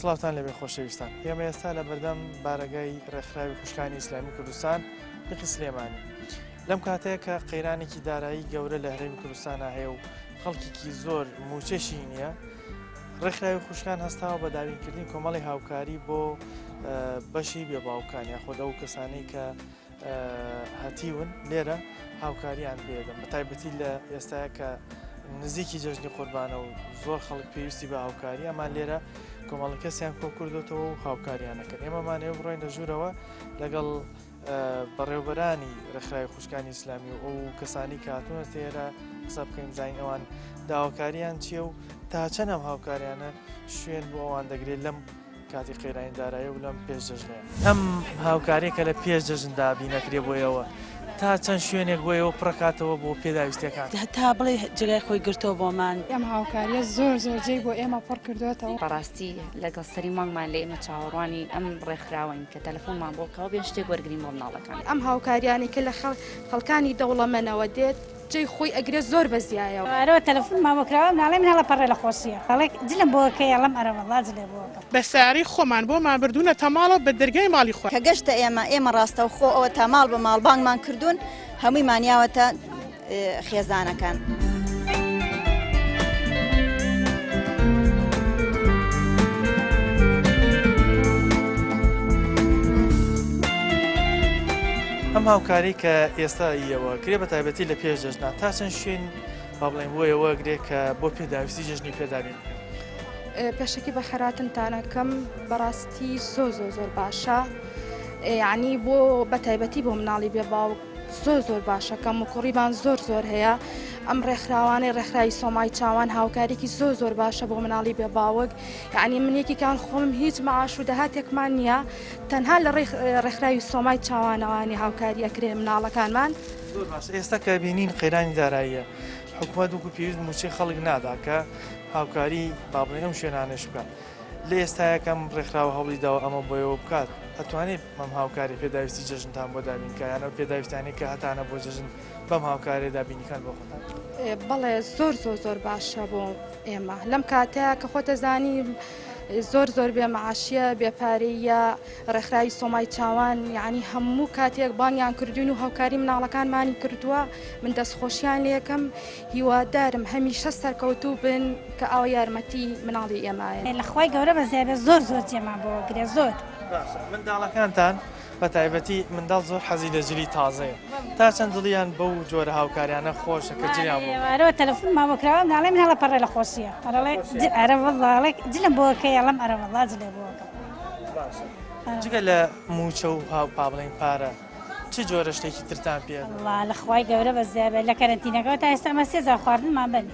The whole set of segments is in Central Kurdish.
سڵاوتان لەبێ خۆشەویستان ئێمە ئێستا لە بەردەم بارەگای ڕێکخراوی خوشکانی ئیسلامی کوردستان لقی سلێمانی لەم کاتەیە کە قەیرانێکی دارایی گەورە لە هەرێمی کوردستانە هەیە و خەڵکیکی زۆر موچەشی نییە ڕێکخراوی خوشکان هەستاوە بە دابینکردنی کۆمەڵی هاوکاری بۆ بەشی بێ باوکان یاخود ئەو کەسانەی کە هەتیون لێرە هاوکاریان پێدەن بە تایبەتی لە ئێستاە کە نزیکی جەژنی قوربانە و زۆر خەڵک پێویستی بە هاوکاری ئەمان لێرە کۆمەڵە کەسیان کۆ کردوتەوە و هاوکاریانەکەن ئێمەمانەوە بڕۆین لە ژوورەوە لەگەڵ بەڕێوبەرانی ڕێکخراوی خوشکانی ئیسلامی و ئەو کەسانی کە هاتوونە تێرە قسە بکەین بزانین ئەوان داواکاریان چییە و تا چەند ئەم هاوکاریانە شوێن بۆ ئەوان دەگرێت لەم کاتی قەیرانی دارایی و لەم پێش جەژنەیە. ئەم هاوکاریە کە لە پێش جەژن دابین ئەکرێ بۆ ئێوە تا چەند شوێنێک بۆ ئێوە پڕەکاتەوە بۆ پێداویستیەکان؟ هەتا بڵێی جێگای خۆی گرتەوە بۆمان. ئەم هاوکاریە زۆر زۆر جێی بۆ ئێمە پڕ کردۆتەوە. بەڕاستی لەگەڵ سەری مانگمان لە ئێمە چاوەڕوانی ئەم ڕێکخراوەین کە تەلەفۆنمان بۆ بکا و بێن شتێک وەرگرین بۆ مناڵەکان. ئەم هاوکاریانەی کە لە خەڵکانی دەوڵەمەنەوە دێت جێی خۆی ئەگرێت زۆر بە زیایەوە. ئەرەوە تەلەفونمان بۆ کراوە مناڵی من هەڵەپەڕێ لە خۆشیە ئەڵێ جلم بۆ ئەکەی ئەڵێم ئەرە وەڵا جلێ بۆ ئەکەم. بە سەیارەی خۆمان بۆمان بردوونەتە ماڵەوە بە دەرگای ماڵی خۆیان. کە گەشتە ئێمە، ئێمە ڕاستەوخۆ ئەوە تا ماڵ بە ماڵ بانگمان کردوون، هەموویمان یاوەتە خێزانەکان. ئەم هاوکاری کە ئێستا ئیەوە کرێ بە تایبەتی لە پێش جەژنا تا چەند شوێن با بڵێن بۆ ئێوە گرێ کە بۆ پێداویستی جەژنی پێدابین بکەن؟ پێشەکی بەخێراتنتانەکەم بەڕاستی زۆ زۆ زۆر باشە یعنی بۆ بەتایبەتی بۆ مناڵی بێ باوک زۆر زۆر باشە کەم و کوڕیمان زۆر زۆر هەیە ئەم ڕێکخراوانەی ڕێکخراوی سۆمای چاوان هاوکاریکی زۆر زۆر باشە بۆ مناڵی بێ باوک یعنی من یەکێکان خۆم هیچ معاش و داهاتێکمان نییە تەنها لە ڕێکخراوی سۆمای چاوانەوانی هاوکاری ئەکرێ مناڵەکانمان. زۆر باشە ئێستا کە بینین قەیرانی داراییە حکومەت وەکو پێویست مووچەی خەڵک نادا کە هاوکاری با بڵێین ئەم شوێنانەش بکات لە ئێستایا کە ئەم ڕێکخراوە هەوڵی داوە ئەمە بۆ ئێوە بکات ئەتوانێت ئەم هاوکاری پێداویستی جەژنتان بۆ دابین کە یان ئەو پێداویستانەی کە هەتانە بۆ جەژن بەم هاوکاریە دابینی کەن بۆ خۆتان؟ بەڵێ زۆر زۆر زۆر باشە بۆ ئێمە لەم کاتەیە کە خۆتەزانی زۆر زۆر بێ معاشیە بێ پارەیە ڕێکخراوی سۆمای چاوان یعنی هەموو کاتێک بانگیان کردوین و هاوکاری مناڵەکانمانی کردووە من دەستخۆشیان لەکەم هیوادارم هەمیشە سەرکەوتوو بن کە ئاوا یارمەتی مناڵی ئێمایە. لە خوای گەورە بەزیابێ زۆر زۆر جێمان بۆ گرێ زۆر. باشە منداڵەکانتان بە تایبەتی منداڵ زۆر حەزی لە جلی تازەیە تا چەند دڵیان بەو جۆرە هاوکاریانە خۆشە کە جلیان بۆ ئێوارەوە تەلەفونمان بۆ کراوە مناڵی من هەڵەپەڕێ لە خۆشیە ئەڵێ ئەرە وەڵا ئەڵێ جلم بۆ ئەکەی ئەڵێم ئەرە وەڵا جلێ بۆ ئەکەم. باشە جگە لە مووچە و هاو با بڵێین پارە چ جۆرە شتێکی ترتان پێ وەڵا لە خوای گەورە بەزیابێ لە کەرەنتینەکەوە تا ئێستا ئەمە سێ جار خواردنمان بەن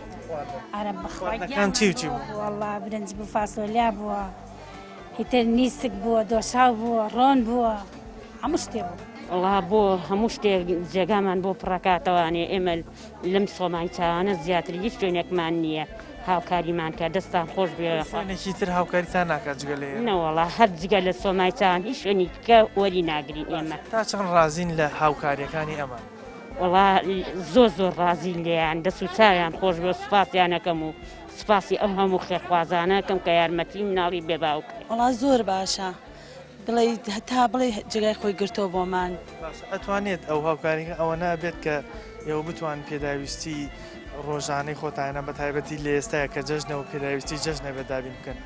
ئەرە بەخوای خواردنەکان چی و چی بوو؟ وەڵا برنج بوو فاسۆلیا بووە ئیتر نیسک بووە دۆشاو بووە ڕۆن بووە هەموو شتێ بوو. وەڵا بۆ هەموو شتێک جێگامان بۆ پڕەکاتەوانێ ئێمە لەم سۆمای چاوانە زیاتر هیچ شوێنێکمان نییە هاوکاریمان کە دەستان خۆش بێ. شوێنێکی تر هاوکاریتان ناکات جگە لە ئێرە؟ نەوەڵا هەر جگە لە سۆمای چاوان هیچ شوێنی دیکە وەری ناگرین ئێمە. تا چەند ڕازین لە هاوکارییەکانی ئەمان؟ وەڵا زۆر زۆر ڕازین لێیان دەست و چاویان خۆش بێ و سوپاسیان ئەکەم و سوپاسی ئەو هەموو خێرخوازانە ئەکەم کە یارمەتی مناڵی بێ باوک. وەڵا زۆر باشە بڵێی هەتا بڵێی جێگای خۆی گرتەوە بۆمان. باشە ئەتوانێت ئەو هاوکاریەکە ئەوەنە بێت کە ئێوە بتوان پێداویستی ڕۆژانەی خۆتانە بە تایبەتی لە ئێستایا کە جەژنە و پێداویستی جەژنە بێت دابین بکەن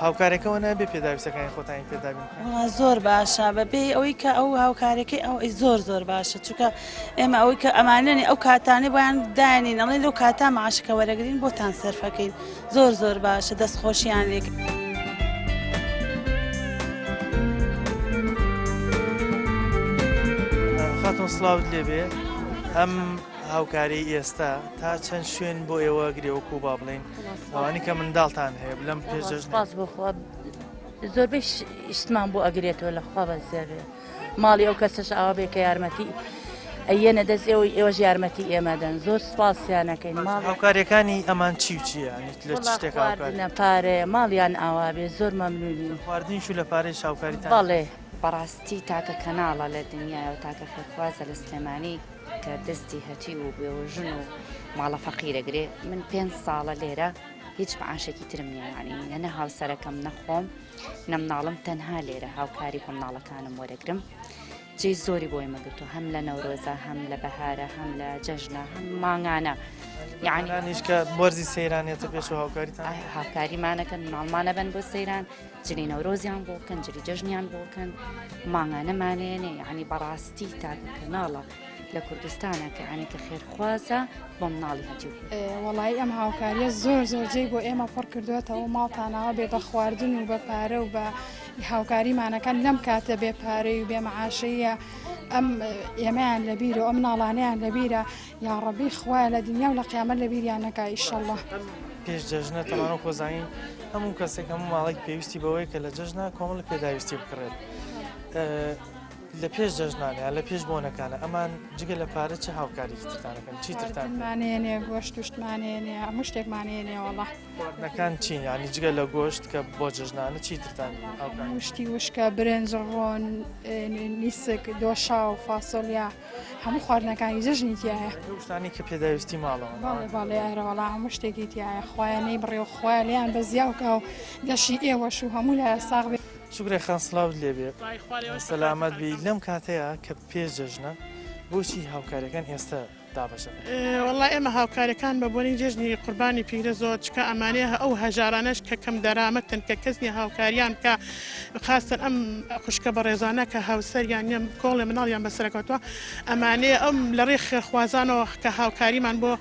هاوکارەکەەوە نابێ پێداویستەکانی خۆتانی پێدابین بکەن؟ وەڵا زۆر باشە بە پێی ئەوەی کە ئەو هاوکارەکەی ئەو ئەی زۆر زۆر باشە چونکە ئێمە ئەوەی کە ئەمانەنی ئەو کاتانەی بۆیان دایانین ئەڵێن لەو کاتە معاشەکە وەرەگرین بۆتان سەرفەکەین زۆر زۆر باشە دەست خۆشیان لێ. خاتون سڵاوت لێبێ ئەم هاوکاری ئێستا تا چەند شوێن بۆ ئێوە گرێ وەکو با بڵین ئەوانی کە منداڵتان هەیە بلەم پێش سپاس بۆ خوا زۆربەی شتمان بۆ ئەگرێتەوە لە خوا بەزیابێ ماڵی ئەو کەسەش ئاوا بێ کە یارمەتی. ئەیەنە دەست ئێوەی ئێوەش یارمەتی ئێمە دەن زۆر سوپاسیانەکەین ماڵ هاوکاریەکانی ئەمان چی و چییە یانی لە چ وەڵا شتێک هاوکاری خواردنە پارەیە ماڵیان ئاوا بێ زۆر مەمنونین خواردنیش و لە پارەیش هاوکاریتان بەڵێ. بەڕاستی تاکە کەناڵە لە دنیایە و تاکە خێرخوازە لە سلێمانی کە دەستی هەتیو و بێوەژن و ماڵە فەقیرەگرێ من پێنج ساڵە لێرە هیچ معاشێکی ترم نییە یعنی نە نە هاوسەرەکەم نەخۆم نە مناڵم تەنها لێرە هاوکاری بۆ مناڵەکانم وەرەگرم جێی زۆری بۆ ئێمە گرتووە هەم لە نەورۆزە هەم لە بەهارە هەم لە جەژنە هەم مانگانە یعنی یانیش کە وەرزی سەیرانێتە پێش و هاوکاریتان هاوکاریمانەکەن مناڵمانە بن بۆ سەیران جلی نەورۆزیان بۆ بکەن جلی جەژنیان بۆ بکەن مانگانەمانێنێ یعنی بەڕاستی تاکە کەناڵە لە کوردستانە کە یعنی کە خێرخوازە بۆ مناڵی هەتیو. وەڵایی ئەم هاوکاریە زۆر زۆر جێی بۆ ئێمە پڕ کردوێتەوە ماڵتان ئاوا بێ بە خواردن و بە پارە و بە هاوکاریمانەکەن لەم کاتە بێ پارەی و بێ معاشەیە ئەم ئێمەیان لەبیرە ئەم مناڵانەیان لەبیرە یاڕەبی خوایە لە دنیا و لە قیامەت لەبیریان نەکا ئیشەڵڵا. پێش جەژنە تەمان وەکۆ زانین هەموو کەسێک هەموو ماڵێک پێویستی بەوەیە کە لە جەژنا کۆمەڵی پێداویستی بکڕێت. لە پێش جەژنانە یان لە پێش بۆنەکانە ئەمان جگە لە پارە چ هاوکاریکی ترتان ئەکەن چی ترتان پێ؟ خواردنمانێنێ گۆشت و شتمانێنێ هەموو شتێکمانێنێ وەڵا. خواردنەکان چین یانی جگە لە گۆشت کە بۆ جەژنانە چی ترتان هاوکاری؟ هەموو شتی وشکە برنج ڕۆن نیسک دۆشاو فاسۆلیا هەموو خواردنەکانی جەژنی تیایە. ئەو شتانەی کە پێداویستی ماڵەوەن. بەڵێ بەڵێ ئەرەوەڵا هەموو شتێکی تیایە خوایە نەیبڕێ و خوایە لێیان بەزیاو کا و لەشی ئێوەش و هەموو لایە ساغ بێ. شوکرە خان سڵاوت لێبێ سەلامەت بی لەم کاتەیە کە پێش جەژنە بۆچی هاوکاریەکان ئێستا دابەشەکەن؟ وەڵا ئێمە هاوکاریەکان بە بۆنەی جەژنی قوربانی پیرە زۆر چکە ئەمانەیە ئەو هەژارانەش کە کەم دەرامەتن کە کەس نیە هاوکاریان بکا خاستەن ئەم خوشکە بەڕێزانە کە هاوسەریان نیە کۆڵێ مناڵیان بەسەرەکەوتوە ئەمانەیە ئەم لە ڕێی خێرخوازانەوە کە هاوکاریمان بۆ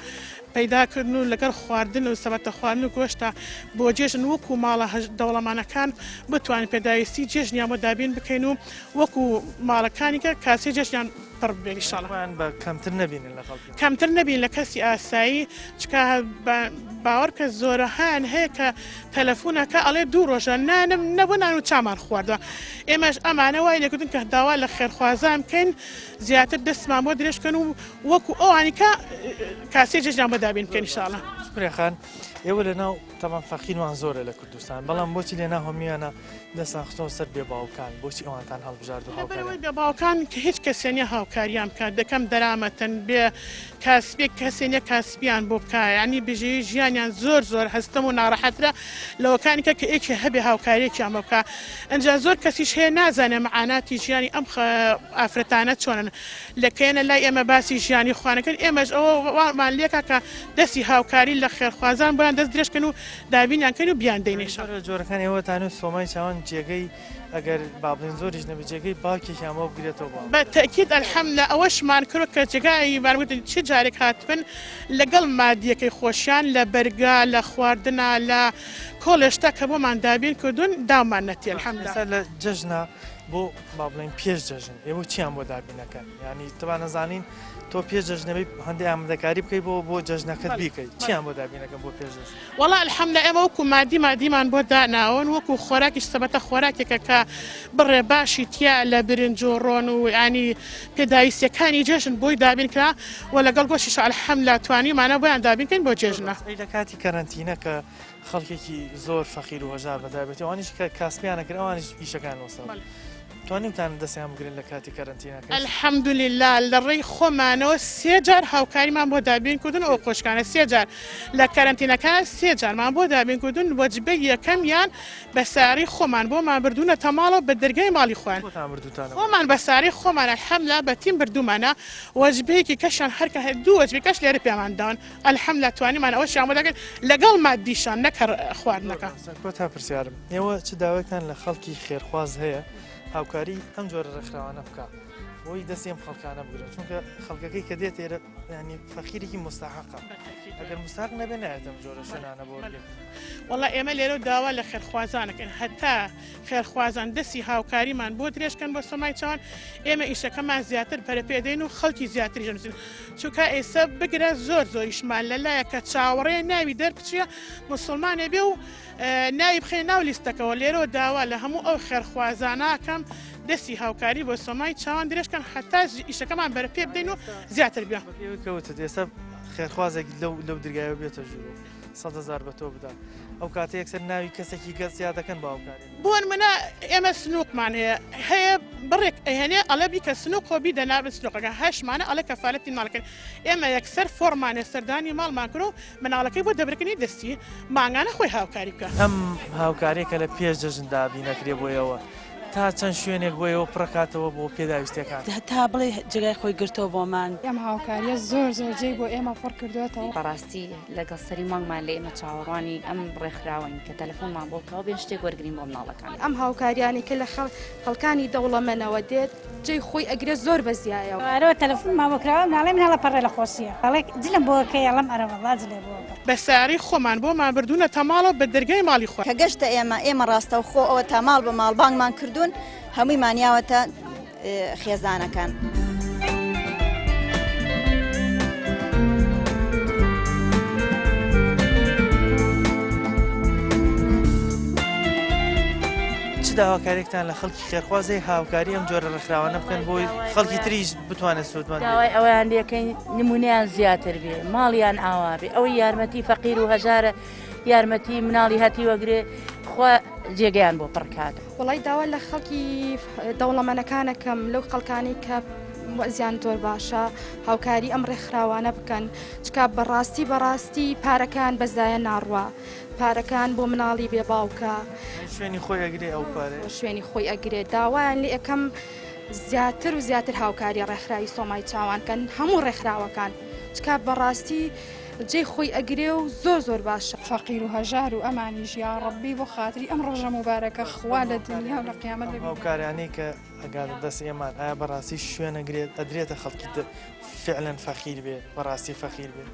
پەیدا کردن و لەگەڵ خواردن و سەبەتە خواردن و گۆشتە بۆ جێژن وەکو ماڵە دەوڵەمەنەکان بتوانین پێداویستی جێژنیان بۆ دابین بکەین و وەکو ماڵەکانی کە کاسەی جێژنیان پڕ ببێت ان شاء اللە. خۆیان بە کەمتر نەبینن لە خەڵکی. کەمتر نەبین لە کەسی ئاسایی چکا باوەڕ بکە زۆرەهایان هەیە کە تەلەفونەکە ئەڵێ دوو ڕۆژە نانم نەبوو نان و چامان خواردوە ئێمەش ئەمانە وای لێکردن کە داوا لە خێرخوازان بکەین زیاتر دەستمان بۆ درێژ بکەن و وەکو ئەوانی کە کاسەی جەژنیان بۆ دابین بکەین ان شاء اللە. شوکرە خان ئێوە لە ناو تەبعەن فەقیرمان زۆرە لە کوردستان بەڵام بۆچی لە ناو هەمویانە دەستان خستەوە سەر بێ باوکان بۆچی ئەوانتان هەڵبژارد و لەبەرئەوەی هاوکاریان بێ باوکان کە هیچ کەسێ نیە هاوکاریان بکات دەکەم دەرامەتن بێ کاسبێ کەسێ نیە کاسبیان بۆ بکا یانی بژێوی ژیانیان زۆر زۆر هەستەم و ناڕەحەترە لەوەکانی کە کە یەکێ هەبێ هاوکاریەکیان بۆ بکا ئنجا زۆر کەسیش هەیە نازانێ معاناتی ژیانی ئەم ئافرەتانە چۆنن لە کەیەنە لای ئێمە باسی ژیانی خۆیان ئەکەن ئێمەش ئەوە وامان لێکا کە دەستی هاوکاری لە خێرخوازان بۆیان دەست درێژ کەن و دابینیان کەین و بیاندەینێ جۆرە لە جۆرەکان ئێوەتان و سۆمای چاوان جێگەی ئەگەر با بڵێین زۆریش نەبێ جێگەی باوکێکیان بۆ بگرێتەوە بۆ بە تەئکید الحمدللە ئەوەشمان کردوە کە جێگای بار وتن چ جارێک هاتبن لەگەڵ مادیەکەی خۆشیان لە بەرگا لە خواردنا لە کۆڵێ شتە کە بۆمان دابین کردون داومان نەتێ الحمدللە. ئێستا لە جەژنا بۆ با بڵێین پێش جەژن ئێوە چیان بۆ دابین ئەکەن یانی تەبان ئەزانین تۆ پێش جەژنەوەی هەندێ ئامادەکاری بکەی بۆ بۆ جەژنەکەت بیکەی چیان بۆ دابین ئەکەن بۆ پێش جەژن؟ وەڵا الحمدللە ئێمە وەکو مادی مادیمان بۆ داناون وەکو خۆراکیش سەبەتە خۆراکێکە کە بڕێ باشی تیا لە برنج و ڕۆن و یانی پێداویستیەکانی جەژن بۆی دابین کرا و لەگەڵ گۆشتیش الحمدللە توانیومانە بۆیان دابین کەین بۆ جێژنە. ئەی لە کاتی کەرەنتینە کە خەڵکێکی زۆر فەقیر و هەژار بە تایبەتی ئەوانیش کە کاسپیان ئەکرد ئەوانیش ئیشەکان وەستا بوو توانیوتانە دەستیان بگرن لە کاتی کەرەنتینەکەش؟ الحمدللە لە ڕێی خۆمانەوە سێ جار هاوکاریمان بۆ دابین کردن ئەو خۆشکانە سێ جار لە کەرەنتینەکان سێ جارمان بۆ دابین کردن وەجبەی یەکەمیان بە ساری خۆمان بۆمان بردوونەتە ماڵەوە بە دەرگای ماڵی خۆیان خۆتان بردووتانەوە؟ خۆمان بە ساری خۆمان الحمدللە بە تیم بردوومانە وەجبەیەکی کەشیان هەر کە دوو وەجبەی کەش لێرە پێمان داون الحمدللە توانیمان ئەوەشیان بۆ دەکەین لەگەڵ مادیشان نەک هەر خواردنەکە. کۆتا پرسیارم ئێوە چ داوایەکتان لە خەڵکی خێرخواز هەیە هاوکاری ئەم جۆرە ڕێکخراوانە بکا بۆی دەستی ئەم خەڵکانە بگرن چونکە خەڵکەکەی کە دێت ئێرە ینی فەقیرێکی مستحقە ئەگەر مستحق نەبێ نایەت ئەم جۆرە شوێنانە بۆ وەرگرتن. وەڵا ئێمە لێرە داوا لە خێرخوازانەکەین هەتا خێرخوازان دەستی هاوکاریمان بۆ درێژ کەن بۆ سۆمای چاوان ئێمە ئیشەکەمان زیاتر پەرە پێدەین و خەڵکی زیاتریش ئەنووسین چونکە ئێستا بگرە زۆر زۆریشمان لەلایە کە چاوەڕێ ناوی دەربچیە موسڵمانێ بێ و ناوی بخەینە ناو لیستەکەوە لێرەوە داوا لە هەموو ئەو خێرخوازانە ئەکەم. دەستی هاوکاری بۆ سۆمای چاوان درێژ کەن هەتا ئیشەکەمان بەرە پێ بدەین و زیاتر بێ. بەپێی کە وتت ئێستا خێرخوازێک لەو لەو درگایەوە بێتە ژوورەوە 100,000 بە تۆ بدا ئەو کاتە یەکسەر ناوی کەسێکی گەس زیاد دەکەن بۆ هاوکاری. بۆ نمونە ئێمە سنوقمان هەیە هەیە بڕێک ئەهێنێ ئەڵێ بیکە سنوق و بیدە نابن سنوقەکە هەشمانە ئەڵێ کەفالەتی ماڵەکەن ئێمە یەکسەر فۆڕمانێ سەردانی ماڵمان کرد و مناڵەکەی بۆ دەبرکنی دەستی مانگانە خۆی هاوکاری بکە. ئەم هاوکاریە کە لە پێش جەژن دابین ئەکرێ بۆ ئێوە تا چەند شوێنێک بۆ ئێوە پڕەکاتەوە بۆ پێداویستیەکان؟ هەتا بڵێی جێگای خۆی گرتەوە بۆمان. ئەم هاوکاریە زۆر زۆر جێی بۆ ئێمە پڕ کردۆتەوە. بەڕاستی لەگەڵ سەری مانگمان لە ئێمە چاوەڕوانی ئەم ڕێکخراوەین کە تەلەفۆنمان بۆ بکا و بێن شتێک وەرگرین بۆ مناڵەکان. ئەم هاوکاریانەی کە لە خەڵکانی دەوڵەمەنەوە دێت جێی خۆی ئەگرێت زۆر بە زیایەوە. ئەرەوە تەلەفونمان بۆ کراوە مناڵی من هەڵە پەڕێ لە خۆشیە ئەڵێ جلم بۆ کەی ئەڵێم ئەرە وەڵا جلێ بۆ کەم. بە سەیارەی خۆمان بۆمان بردوونەتە ماڵەوە بە دەرگای ماڵی خۆیان. کە گەشتە ئێمە، ئێمە ڕاستەوخۆ ئەوەتا ماڵ بە ماڵ بانگمان کردوون، هەموویمان یاوەتە خێزانەکان. چ داواکاریەکتان لە خەڵکی خێرخواز هەیە هاوکاری ئەم جۆرە ڕێکخراوانە بکەن بۆی خەڵکی تریش بتوانێت سوودمەند بێت؟ داوای ئەوەیان لێکەین نمونەیان زیاتر بێ ماڵیان ئاوا بێ ئەوەی یارمەتی فەقیر و هەژارە یارمەتی مناڵی هەتی وەگرێ خوا جێگەیان بۆ پڕکات. وەڵای داوا لە خەڵکی دەوڵەمەنەکانەکەم لەو خەڵکانی کە وەزیان زۆر باشە هاوکاری ئەم ڕێکخراوانە بکەن چکا بەڕاستی بەڕاستی پارەکان بەزایە ناڕوا پارەکان بۆ مناڵی بێ باوکە. شوێنی خۆی ئەگرێ ئەو پارەیە؟ شوێنی خۆی ئەگرێ داوایان لێ ئەکەم زیاتر و زیاتر هاوکاری ڕێکخراوی سۆمای چاوان کەن هەموو ڕێکخراوەکان چکا بەڕاستی جێی خۆی ئەگرێ و زۆر زۆر باشە. فەقیر و هەژار و ئەمانیش یاڕەبی بۆ خاتری ئەم ڕۆژە موبارەکە خوا لە دنیا و لە قیامەت لە. ئەم هاوکاریانەی کە ئەگاتە دەست ئێمان ئایا بەڕاستی شوێن ئەگرێت ئەدرێتە خەڵکی تر فعلەن فەقیر بێ بەڕاستی فەقیر بێ؟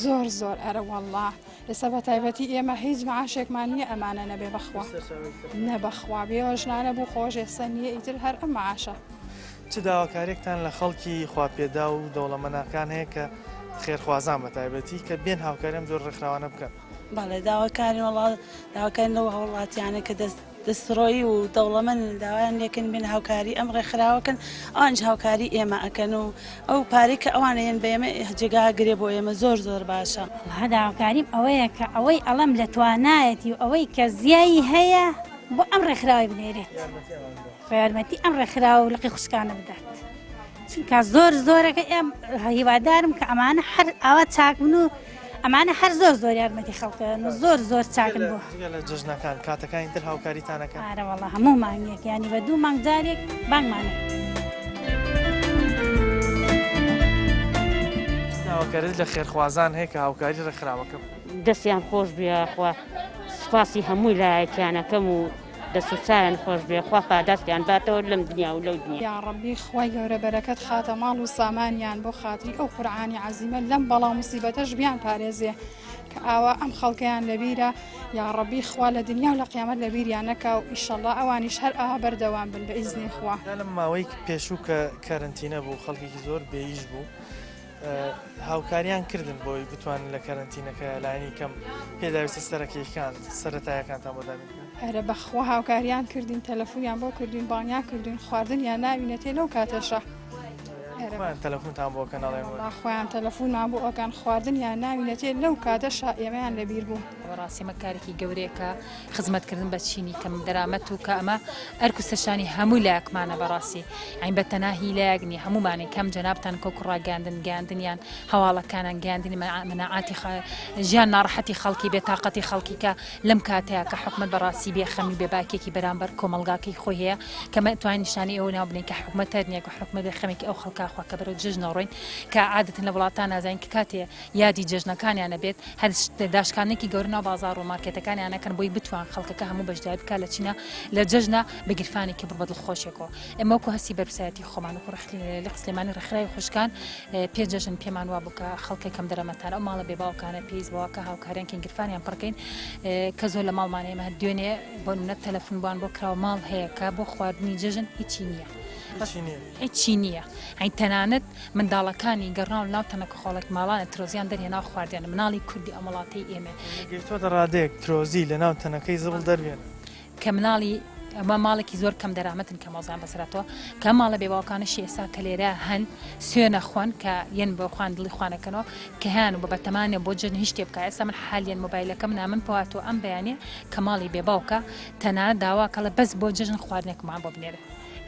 زۆر زۆر ئەرە وەڵا ئێستا بە تایبەتی ئێمە هیچ معاشێکمان نییە ئەمانە نەبێ بەخوا نە بەخوا بێوەژنانە بوو خۆش ئێستا نییە ئیتر هەر ئەم معاشە. چ داواکاریەکتان لە خەڵکی خواپێداو و دەوڵەمەناکان هەیە کە خێرخوازان بە تایبەتی کە بێن هاوکاری ئەم جۆرە ڕێکخراوانە بکەن؟ بەڵێ داواکارین وەڵا داواکارین لەو هاوڵاتیانە کە دەست دەستڕۆیی و دەوڵەمەندن داوایان لێکەن بێن هاوکاری ئەم ڕێکخراوە کەن ئەوانیش هاوکاری ئێمە ئەکەن و ئەو پارەی کە ئەوان ئەیەن بە ئێمە جێگا گرێ بۆ ئێمە زۆر زۆر باشە. وەڵا داواکاریم ئەوەیە کە ئەوەی ئەڵێم لە توانایەتی و ئەوەی کە زیایی هەیە بۆ ئەم ڕێکخراوەی بنێرێت یارمەتی ئەم ڕێکخراوە و لقی خوشکانە بدات چونکە زۆر زۆرەکە ئێم هیوادارم کە ئەمانە هەر ئاوا چاک بن و ئەمانە هەر زۆر زۆر یارمەتی خەڵکن و زۆر زۆر چاکن بۆ جگە لە جەژنەکان کاتەکانی تر هاوکاریتانەکەن؟ ئارە وەڵا هەموو مانگێک یانی بە دوو مانگ جارێک بانگمانە. داواکاریت لە خێرخوازان هەیە کە هاوکاری ڕێکخراوەکە بکەن؟ دەستیان خۆش بێ یاخوا سوپاسی هەموو لایەکیانەکەم و دەست و چاویان خۆش بێ خوا پاداشتیان باتەوە لەم دنیا و لەو دنیا. یاڕەبی خوای گەورە بەرەکەت خاتە ماڵ و سامانیان بۆ خاتری ئەو قورعانی عەزیمە لەم بەڵا و موسیبەتەش بیان پارێزێ کە ئاوا ئەم خەڵکەیان لەبیرە یاڕەبی خوا لە دنیا و لە قیامەت لەبیریان نەکا و ئیشەڵا ئەوانیش هەر ئاوا بەردەوام بن بە ئیزنی خوا. لەم ماوەی پێشوو کە کەرەنتینە بوو خەڵکێکی زۆر بێ ئیش بوو هاوکاریان کردن بۆی بتوانن لە کەرەنتینەکە لایەنی کەم پێداویستە سەرەکیەکان سەرەتایەکانتان بۆ دابین بکەن؟ ئەرە بەخوا هاوکاریان کردین تەلەفونیان بۆ کردوین بانگیان کردوین خواردنیان ناوینەتێ لەو کاتەشا خۆیان تەلەفونتان بۆ ئەکەن ئەڵێن وەرن؟ خۆیان تەلەفونمان بۆ ئەکەن خواردنیان ناوینەتێ لەو کاتەشا ئێمەیان لەبیر بوو. بەڕاستی ئەمە کارێکی گەورەیە کە خزمەتکردن بە چینی کەم دەرامەت و کە ئەمە ئەرک و سەرشانی هەموو لایەکمانە بەڕاستی یانی بە تەنها هی لایەک نیە هەموومانین کەم جەنابتان کۆک ڕاگەیاندن گەیاندنیان هەواڵەکانان گەیاندنی مەناعاتی ژیان ناڕەحەتی خەڵکی بێتاقەتی خەڵکی کە لەم کاتەیە کە حکومت بەڕاستی بێخەمی بێباکێکی بەرامبەر کۆمەڵگاکەی خۆی هەیە کە مەتوانین نیشانەی ئەوە ناو بنێین کە حکومت هەر نییە کە حکومت بێخەمێکی ئەو خەڵکە خوا کە بەرەو جەژنە ڕۆین کە عادەتەن لە وڵاتان نازانین کە کاتێ یادی جەژنەکانیان ئەبێت هەر داشکاندنێکی گەورە ناو بازاڕ و مارکێتەکانیان ئەکەن بۆی بتوان خەڵکەکە هەموو بەشداری بکات لە چینە لە جەژنە بە گیرفانێکی بڕ بە دڵخۆشێکەوە ئێمە وەکو هەستی بەرپرسایەتی خۆمان وەکو لق سلێمانی ڕێکخراوی خوشکان پێ جەژن پێمان وابوو کە خەڵکێک کەم دەرەمەتان ئەو ماڵە بێ باوکانە پێویست بەوە کە هاوکاریان کەین گیرفانیان پڕکەین کە زۆر لە ماڵمان ئێمە دوێنێ بۆ نمونە تەلەفون بوان بۆ کراوە ماڵ هەیە کە بۆ خواردنی جەژن هیچی نییە هیچی نییە ئەی تەنانەت منداڵەکانی گەڕاون لەناو تەنەکە خۆڵێک ماڵانە ترۆزیان دەرهێناو خواردیانە مناڵی کوردی ئەم وڵاتەی ئێمە. گەیشتۆتە ڕادەیەک ترۆزی لەناو تەنەکەی زبڵ دەربێنن. کە مناڵی. ئەمە ماڵێکی زۆر کەم دەرامەتن کە مۆزیان بەسەراتەوە کە ماڵە بێ باوکانەشی ئێستا کە لێرە هەن سوێنە خوان کە یەن بۆ خوان دڵی خوانەکەنەوە کە هەیان و بە بەتەمانە بۆ جەژن هیچ شتێ بکا ئێستا من حالیەن مۆبایلەکەم نامن پۆهاتووە ئەم بەیانیە کە ماڵی بێ باوکە تەنانەت داوا کەڵێ بەس بۆ جەژن خواردنێکمان بۆ بنێرە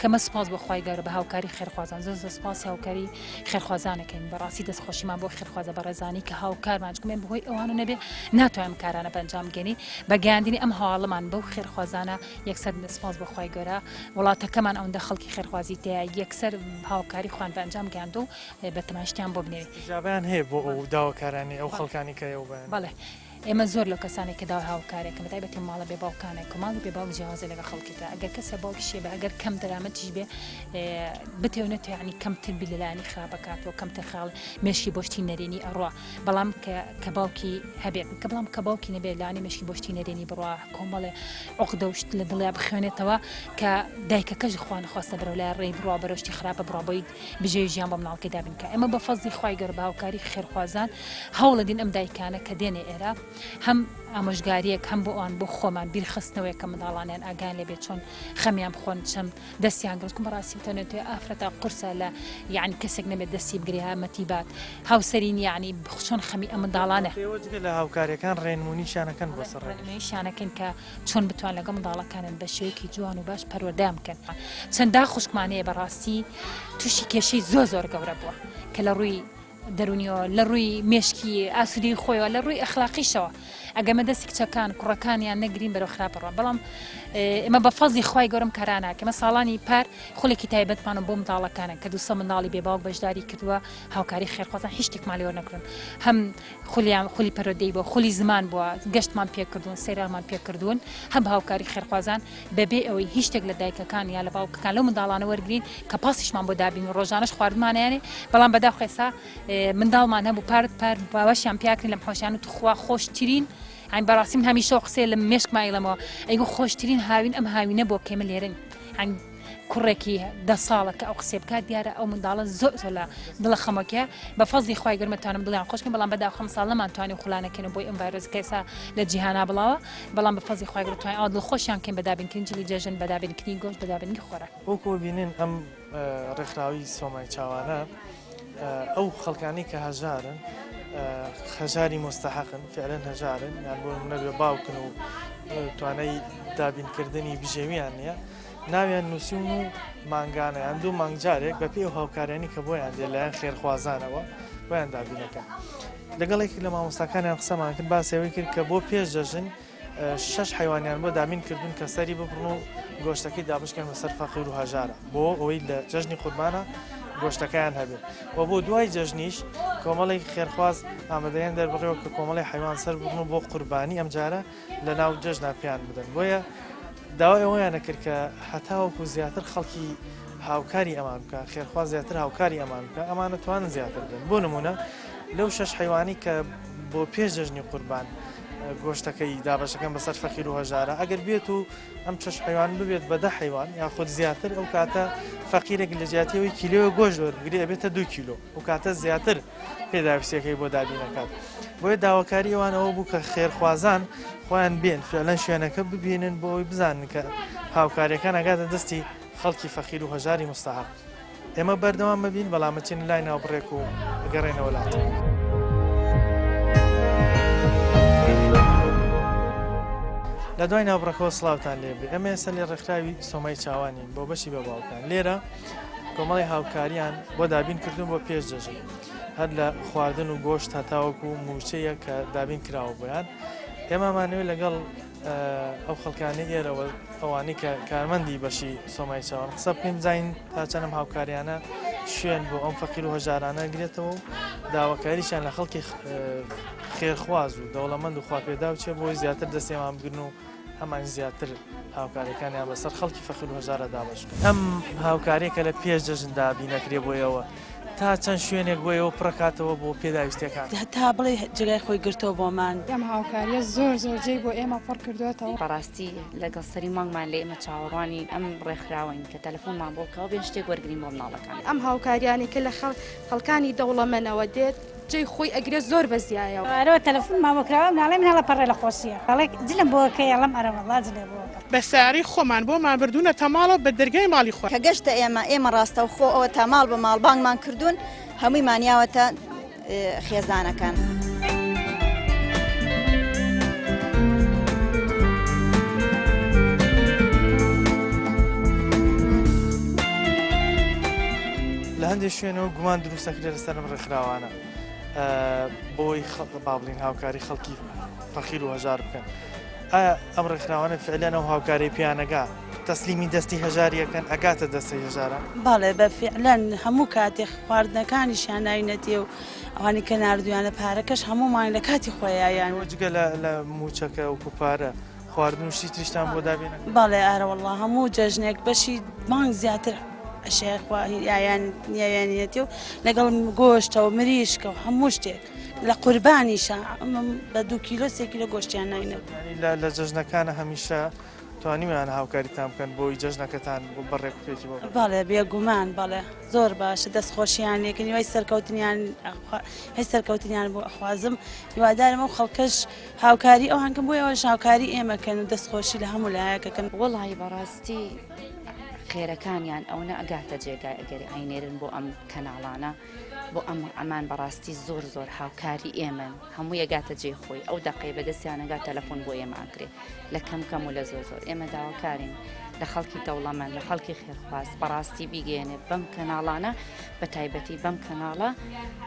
کەمە سوپاس بۆ خوای گەورە بە هاوکاری خێرخوازان زۆر زۆر سوپاسی هاوکاری خێرخوازانەکەین بەڕاستی دەستخۆشیمان بۆ خێرخوازە بەڕێزانی کە هاوکارمان چکمێن بەهۆی ئەوانە نەبێ ناتوانم کارانە بەنجام گەنی بە گەیاندنی ئەم هەواڵەمان بەو خێرخوازانە یەکسەر سوپاس بۆ خوای گەورە وڵاتەکەمان ئەوەندە خەڵکی خێرخوازی تێیە یەکسەر هاوکاری خۆیان بە ئەنجام گەیاندو و بە تەماشتیان بۆ بنێری. ئیجابەیان هەیە بۆ ئەو داواکارانەی ئەو خەڵکانی کە ئێوە بەیان. بەڵێ ئێمە زۆر لەو کەسانەی کە داوای هاوکارێکن بە تایبەتی ماڵە بێ باوکانێک و ماڵی بێ باوک جیاوازە لەگەڵ خەڵکی تر ئەگەر کەسێ باوکیشی بێ ئەگەر کەم دەرامەتیش بێ بتێ و نەتێ یعنی کەمتر بیر لە لایەنی خراپ ئەکاتەوە کەمتر خاڵ مێشکی بۆ شتی نەرێنی ئەڕوا بەڵام کە کە باوکی هەبێت کە بەڵام کە باوکی نەبێت لانی مێشکی بۆ شتی نەرێنی بڕوا کۆمەڵێ عقدە و شت لە دڵیا بخوێنێتەوە کە دایکەکەش خوا نەخواستە بەرەو لای ڕێی بڕوا بەرەو شتی خراپە بڕوا بۆی بژێوی ژیان بۆ مناڵەکەی دابین کە ئێمە بە فەزڵی خوای گەورە بە هاوکاری خێرخوازان هەوڵەدین ئەم دایکانە کە دێنێ ئێرە هەم ئامۆژگاریەک هەم بۆ ئەوان بۆ خۆمان بیرخستنەوەیە کە منداڵانیان ئاگایان لێ بێت چۆن خەمیان بخۆن چەند دەستیان گرت کوم بەڕاستی بتەنێت ئافرەتە قورسە لە یعنی کەسێک نەبێت دەستی بگرێ هامەتی بات هاوسەرین یعنی چۆن خەمی ئەم منداڵانە. ئێوە جگە لە هاوکاریەکان ڕێنمونیشیان ئەکەن بۆ سەر ڕێگە. ڕێنمونیشیان ئەکەین کە چۆن بتوان لەگەڵ منداڵەکانیان بە شێوەیەکی جوان و باش پەروەردەیان بکەن. چەندا خوشکمان هەیە بەڕاستی تووشی کێشەی زۆر زۆر گەورە بووە کە لە ڕووی دەرونیەوە لە ڕووی مێشکی ئاسوودەی خۆیەوە لە ڕووی ئەخلاقیشەوە ئەگەمە دەستی کچەکان کوڕەکانیان نەگرین بەرەو خراپە ڕۆن بەڵام ئێمە بە فەزی خوای گەورەم کاراناکەمە ساڵانی پار خولێکی تایبەتمان بۆ منداڵەکانن کە دوسە منداڵی بێ باوک بەشداری کردووە هاوکاری خێرخوازان هیچ شتێکمان لێوە نەکردن هەم خولیان خولی پەرۆدەی بۆ خولی زمان بووە گەشتمان پێکردوون سەیرانمان پێکردوون هەم هاوکاری خێرخوازان بەبێ ئەوەی هیچ شتێک لە دایکەکان یا لە باوکەکان لەو منداڵانە وەرگین کە پاسیشمان بۆ دابین و ڕۆژانەش خواردمانیانێ بەڵام بەداخوا ئێستا منداڵمان هەبوو پارت پار باوەشیان پیاکرین لەم حۆشیان و توخوا خۆشترین ئەین بەڕاستی من هەمیشە قسەیە لە مێشکما ئەیڵێمەوە ئەیگو خۆشترین هاوین ئەم هاوینە بۆ کێمە لێرن ئەین کوڕێکی دە ساڵە کە ئەو قسەی بکات دیارە ئەو منداڵە زۆر زۆر لە دڵە خەمۆکە بە فەزی خوای گەورە متوانم دڵیان خۆشکەم بەڵام بەداخەوە ئەم ساڵ نەمانتوانی خولانەکەین بۆی ئەم ڤایرۆس کە ئێستا لە جیهانا بڵاوە بەڵام بە فەزی خوای گەورە توانین ئەوە دڵخۆشیان کەین بە دابینکردنی جلی جەژن بە دابینکردنی گۆشت بە دابینکردنی خۆراک. وەکو بینن ئەم ڕێکخراوی سۆمای چاوانە ئەو خەڵکانی کە هەژارن هەژاری مستحقن فعلەن هەژارن یان بۆ نمونە بێ باوکن و توانای دابینکردنی بژێویان نییە ناویان نووسیون و مانگانە یان دوو مانگ جارێک بە پێی ئەو هاوکاریانی کە بۆیان دێ لایەن خێرخوازانەوە بۆیان دابینەکەن لەگەڵ یەکێک لە مامۆستاکانیان قسەمان کرد باسی ئەوەی کرد کە بۆ پێش جەژن شەش حیوانیان بۆ دابین کردوون کە سەری ببڕن و گۆشتەکەی دابشکەن بەسەر فەقیر و هەژارە بۆ ئەوەی لە جەژنی قوربانە گۆشتەکەیان هەبێت و بۆ دوای جەژنیش کۆمەڵێک خێرخواز ئامادەیان دەربڕیەوە کە کۆمەڵی حیوان سەر ببڕن و بۆ قوربانی ئەمجارە لە ناو جەژنا پێیان بدەن بۆیە داوای ئەوەیان کرد کە هەتاوەکو زیاتر خەڵکی هاوکاری ئەمان بکە خێرخوا زیاتر هاوکاری ئەمان بکە ئەمانە توانن زیاتر بن بۆ نمونە لەو شەش حیوانی کە بۆ پێش جەژنی قوربان گۆشتەکەی دابەشەکەن بەسەر فەقیر و هەژارە ئەگەر بێت و ئەم شەش حیوان ببێت بە دە حیوان یاخود زیاتر ئەو کاتە فەقیرێک لە جیاتیەوەی کیلۆ گۆشت وەربگرێ ئەبێتە دو کیلۆ ئەو کاتە زیاتر پێداویستیەکەی بۆ دابینەکات بۆیە داواکاری ئەوان ئەوە بوو کە خێرخوازان خۆیان بێن فعلەن شوێنەکە ببینن بۆ ئەوەی بزانن کە هاوکاریەکان ئەگاتە دەستی خەڵکی فەقیر و هەژاری مستەحەق. ئێمە بەردەوام ئەبین بەڵام ئەچین لای ناوبڕێک و ئەگەڕێنەوە لاتان. لە دوای ناوبڕەکەوە سڵاوتان لێبێ ئەمە ئێستا لێ ڕێکخراوی سۆمای چاوانین بۆ بەشی بە باوکان لێرە کۆمەڵی هاوکاریان بۆ دابین کردوون بۆ پێش جەژن هەر لە خواردن و گۆشت هەتاوەکو موچەیە کە دابین کراوە بۆیان ئێمامانەوێت لەگەڵ ئەو خەڵکانی ئێرەوە ئەوانەی کە کارمەندی بەشی سۆمای چاوان قسە بکەین بزانین تا چەند ئەم هاوکاریانە شوێن بۆ ئەم فەقیر و هەژارانە گرێتەوە و داواکاریشیان لە خەڵکی خێرخواز و دەوڵەمەند و خواپێداو چیە بۆی زیاتر دەستێمان بگرن و ئەمان زیاتر هاوکاریەکانیان بەسەر خەڵکی فەقیر و هەژارە دابەش بکەن. ئەم هاوکاریە کە لە پێش جەژندا بینەکرێ بۆیەوە تا چەند شوێنێک بۆ ئێوە پڕەکاتەوە بۆ پێداویستیەکان؟ هەتا بڵێی جێگای خۆی گرتەوە بۆمان. ئەم هاوکاریە زۆر زۆر جێی بۆ ئێمە پڕ کردۆتەوە. بەڕاستی لەگەڵ سەری مانگمان لێ ئێمە چاوەڕوانی ئەم ڕێکخراوەین کە تەلەفۆنمان بۆ بکا و بێن شتێک وەرگرین بۆ مناڵەکان. ئەم هاوکاریانەی کە لە خەڵکانی دەوڵەمەنەوە دێت جێی خۆی ئەگرێت زۆر بە زیایەوە. ئەرەوە تەلەفونمان بۆ کراوە مناڵێ من هەڵەپەڕێ لە خۆشیە ئەڵێ جلم بۆ ئەکەی ئەڵێم ئەرەوەڵا جلێ بۆ ئەکەم. بە سەیارەی خۆمان بۆمان بردوونەتە ماڵەوە بە دەرگای ماڵی خۆیان. کە گەشتە ئێمە، ئێمە ڕاستەوخۆ ئەوە تا ماڵ بە ماڵ بانگمان کردوون، هەموویمان یاوەتە خێزانەکان. لە هەندێک شوێنەوە گومان دروست دەکرێت لەسەر ئەم ڕێکخراوانە بۆی با بڵین هاوکاری خەڵکی فەقیر و هەژار بکەن ئایا ئەم ڕێکخراوانە فعلەن ئەو هاوکاری پیانەگا تەسلیمی دەستی هەژاریەکەن ئەگاتە دەستی هەژارە؟ بەڵێ بە فعلەن هەموو کاتێک خواردنەکانیشیان ناوینەتێ و ئەوانی کە ناردویانە پارەکەش هەموو مانگ لە کاتی خۆیان. جگە لە موچەکە وەکو پارە خواردن و شتی تریشتان بۆ دابین ئەکەن؟ بەڵێ ئارەوەڵا هەموو جەژنێک بەشی مانگ زیاتر ئەشیای خوا یان نیاویانەتی و لەگەڵ گۆشتە و مریشکە و هەموو شتێک لە قوربانیشە بە دو کیلۆ سێ کیلۆ گۆشتیان ناینە. لە جەژنەکانە هەمیشە توانیویانە هاوکاریتان بکەن بۆی جەژنەکەتان بە ڕێک و پێکی بۆ بکەن؟ بەڵێ بێگومان بەڵێ زۆر باشە دەست خۆشیان لێکەن هیوای سەرکەوتنیان هی سەرکەوتنیان بۆ ئەخوازم هیوادارم ئەو خەڵکەش هاوکاری ئەوان کەن بۆ ئەوەش هاوکاری ئێمە کەن و دەست خۆشی لە هەموو لایەکەکەن. وەڵایی بەڕاستی خێرەکانیان ئەونە ئەگاتە جێگای ئەگەر ئەینێرن بۆ ئەم کەناڵانە بۆ ئەم ئەمان بەڕاستی زۆر زۆر هاوکاری ئێمەن هەمووی ئەگاتە جێی خۆی ئەو دەقەی بەدەستیان ئەگات تەلەفۆن بۆ ئێمە ئەکرێ لە کەم کەم و لە زۆر زۆر ئێمە داواکارین لە خەڵکی دەوڵەمەند لە خەڵکی خێرخواز بەڕاستی بیگەێنێ بەم کەناڵانە بە تایبەتی بەم کەناڵە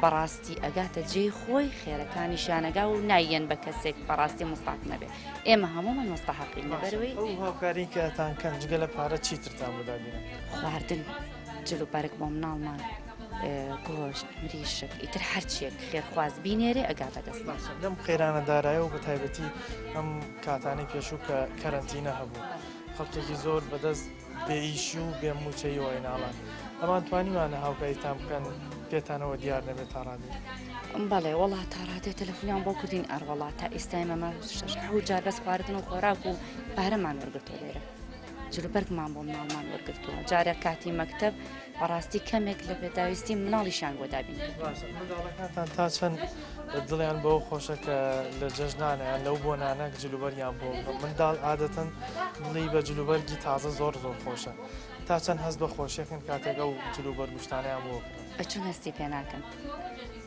بەڕاستی ئەگاتە جێی خۆی خێرەکانیشیانەگا و نایەن بە کەسێک بەڕاستی مستحق نەبێ ئێمە هەموومان مستحقین لەبەرەوەی ئەو هاوکاری کە ئەتان کەن جگە لە پارە چیترتان بۆ دابینە؟ خواردن جل و بەرگ بۆ مناڵمان گۆشت مریشک ئیتر هەرچیەک خێرخواز بینێرێ ئەگا بەدەستمان. لەم قەیرانە دارایە و بەتایبەتی ئەم کاتانەی پێشوو کە کەرەنتینە هەبوو خەڵکێکی زۆر بەدەست بێئیشی و بێ مووچەیی وای ناڵان ئەمان توانیوانە هاوکاریتان بکەن پێتانەوە دیار نەبێت تا ڕادەیەک؟ بەڵێ وەڵا تا ڕادەیە تەلەفونیان بۆ کردین ئەروەڵا تا ئێستا ئێمە شەش حەوت جار بەس خواردن و خۆراک و پارەمان وەرگرتووە لێرە جلوبەرگمان بۆ مناڵمان وەرگرتووە جارە کاتی مەکتەب بەڕاستی کەمێک لە پێداویستی مناڵیشیان بۆ دابین باشە منداڵەکانتان تا چەند دڵیان بەوە خۆشە کە لە جەژنانە یان لەو بۆنانە جلوبەرگیان بۆ بکڕن منداڵ عادەتەن دڵی بە جلوبەرگی تازە زۆر زۆر خۆشە تا چەند هەست بە خۆشیەکەن کاتێک ئەو جلوبەرگ و شتانەیان بۆ بکڕن؟ چون هەستی پێ ناکەن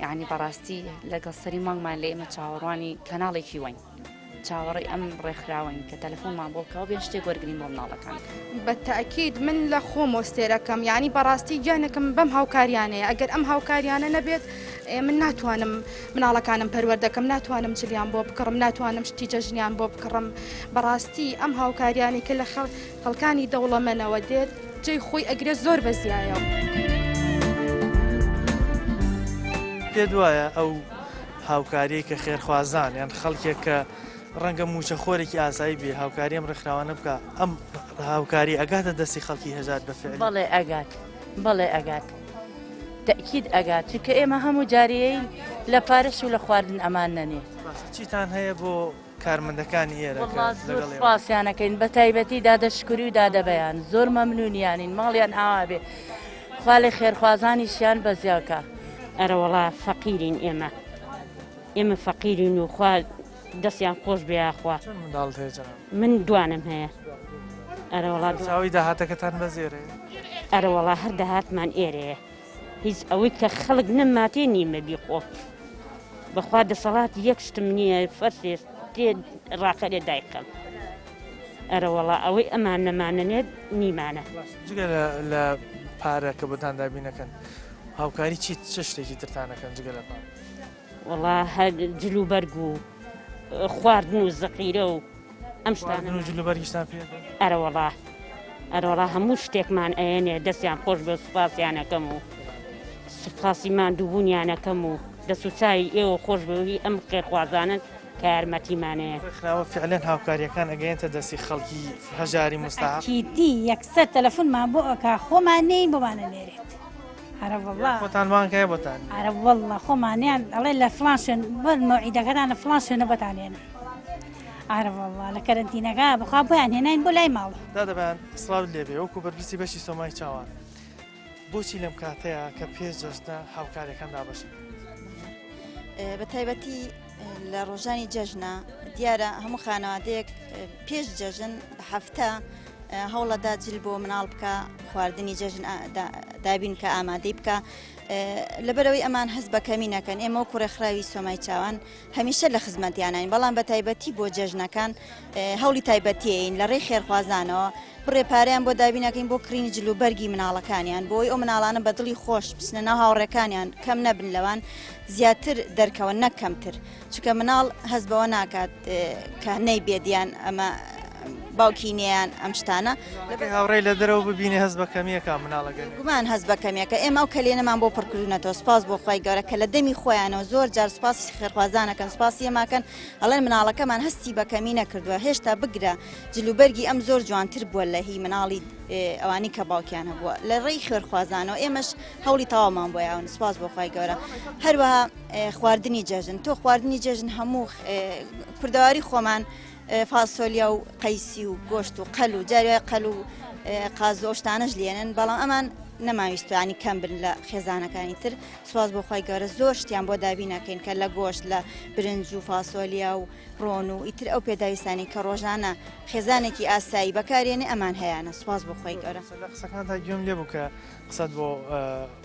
یعنی بەڕاستی لەگەڵ سەری مانگمان لە ئێمە چاوەڕوانی کەناڵێکی وین چاوەڕێی ئەم ڕێکخراوەین کە تەلەفۆنمان بۆ بکا و بێن شتێک وەرگرین بۆ مناڵەکان. بە تەئکید من لە خۆمەوە سێرەکەم یانی بەڕاستی گیانەکەم بەم هاوکاریانەیە ئەگەر ئەم هاوکاریانە نەبێت من ناتوانم مناڵەکانم پەروەردەکەم ناتوانم جلیان بۆ بکڕم ناتوانم شتی جەژنیان بۆ بکڕم بەڕاستی ئەم هاوکاریانی کە لە خەڵکانی دەوڵەمەنەوە دێت جێی خۆی ئەگرێت زۆر بەزیایە. پێت وایە ئەو هاوکاریەی کە خێرخوازان یان خەڵکێک کە ڕەنگە مووچەخۆرێکی ئاسایی بێ هاوکاری ئەم ڕێکخراوانە بکا ئەم هاوکاری ئەگاتە دەستی خەڵکی هەژار بە فعلی؟ بەڵێ ئەگات بەڵێ ئەگات تەئکید ئەگات چونکە ئێمە هەموو جارێین لە پارەش و لە خواردن ئەمان نەنێ. باشە چیتان هەیە بۆ کارمەندەکانی ئێرە کە وەڵا زۆر لەگەڵ ئێوەن؟ سوپاسیان ئەکەین بە تایبەتی دادە شکوری و دادە بەیان زۆر مەمنونیانین ماڵیان ئاوا بێ خوا لە خێرخوازانیشیان بەزیا کا. ئەرەوەڵا فەقیرین ئێمە ئێمە فەقیرین و خوا دەستیان خۆش بێ یاخوا. چەند منداڵت هەیە جەناب؟ من دوانم هەیە ئەرەوەڵا. سەرچاوەی داهاتەکەتان بەس ئێرەیە؟ ئەرەوەڵا هەر داهاتمان ئێرەیە هیچ ئەوەی کە خەڵک نەماتێ نیمە بیخۆ بەخوا دەسەڵاتی یەک شتم نییە فەرسێ تێ ڕاقەرێ دایکەم. ئەرەوەڵا ئەوەی ئەمان نەمانەنێت نیمانە. جگە لە پارە کە بۆتان دابینەکەن هاوکاری چی چ شتێکی ترتان ئەکەن جگە لە پارە؟ وەڵا هەر جل و بەرگ و خواردن و زەقیرە و ئەم شتانە. خواردن و جل و بەرگیشتان پێ دەن؟ ئەرەوەڵا ئەرەوەڵا هەموو شتێکمان ئەیەنێ دەستیان خۆش بێ سوپاسیان ئەکەم و سوپاسی ماندووبوونیان ئەکەم و دەست و چاوی ئێوە خۆش بێ و هی ئەم خێرخوازانەن کە یارمەتیمانەیە. ڕێکخراوە فعلەن هاوکاریەکان ئەگەیەنتە دەستی خەڵکی هەژاری مستحق؟ ئەکیدی یەکسەر تەلەفونمان بۆ ئەکا خۆمان نێین بۆمان ئەنێرێت ئەرەوەڵا. یان خۆتان بانگ هەیە بۆتان نێرێت؟ ئەرەوەڵا خۆمان یان ئەڵێ لە فڵان شوێن بۆ مەوعیدەکەتان لە فڵان شوێنە بۆتان هێنم ئەرەوەڵا لە کەرەنتینەکە بەخوا بۆیان هێناین بۆ لای ماڵ. دادە بەیان سڵاوت لێبێ وەکو بەرپرسی بەشی سۆمای چاوان بۆچی لەم کاتەیا کە پێش جەژنە هاوکاریەکان دابەش نەکرێت؟ بە تایبەتی لە ڕۆژانی جەژنە. دیارە هەموو خانەوادەیەک پێش جەژن بە هەفتە هەوڵەدا جل بۆ مناڵ بکە خواردنی جەژن دابین کە ئامادەی بکە لەبەرەوەی ئەمان هەست بە کەمی نەکەن ئێمە وەکو ڕێکخراوی سۆمای چاوان هەمیشە لە خزمەتیانین بەڵام بە تایبەتی بۆ جەژنەکان هەوڵی تایبەتیین لە ڕێی خێرخوازانەوە بڕێ پارەیان بۆ دابینەکەین بۆ کڕینی جل و بەرگی مناڵەکانیان بۆی ئەو مناڵانە بە دڵی خۆش بچنە ناو هاوڕێکانیان کەم نەبن لەوان زیاتر دەرکەوە نەک کەمتر چونکە مناڵ هەست بەوە ناکات کە نەیبێت یان ئەمە باوکی نییان ئەم شتانە هاوڕێ لە دەرەوە ببینێ هەست بە کەمیەکە مناڵەکە گومان هەست بە کەمیەکە ئێمە ئەو کەلێنەمان بۆ پڕکردونەتەوە سپاس بۆ خوای گەورە کە لە دەمی خۆیانەوە زۆر جار سپاسی خێرخوازانەکەن سپاسی ئێماکەن ئەڵێن مناڵەکەمان هەستی بە کەمی نەکردووە هێشتا بگرە جلوبەرگی ئەم زۆر جوانتر بووە لە هی مناڵی ئەوانی کە باوکیان هەبووە لە ڕێی خێرخوازانەوە ئێمەش هەوڵی تەواومان بۆ یاون سپاس بۆ خوای گەورە هەروەها خواردنی جەژن تۆ خواردنی جەژن هەموو کوردەواری خۆمان فاسۆلیا و قەیسی و گۆشت و قەل و جاروای قەل و قاز و شتانەش لێنن بەڵام ئەمان نەماویستوانی کەم بن لە خێزانەکانی تر سواز بۆ خی گەورە زۆر شتیان بۆ دابینەکەین کە لە گۆشت لە برنج و فاسۆلیا و ڕۆن و ئیتر ئەو پێداویستانی کە ڕۆژانە خێزانێکی ئاسایی بەکارێنێ ئەمان هەیەە سواز بۆ خی گەورە لە قسەکانتا گوێم لێ بوو کە قسەت بۆ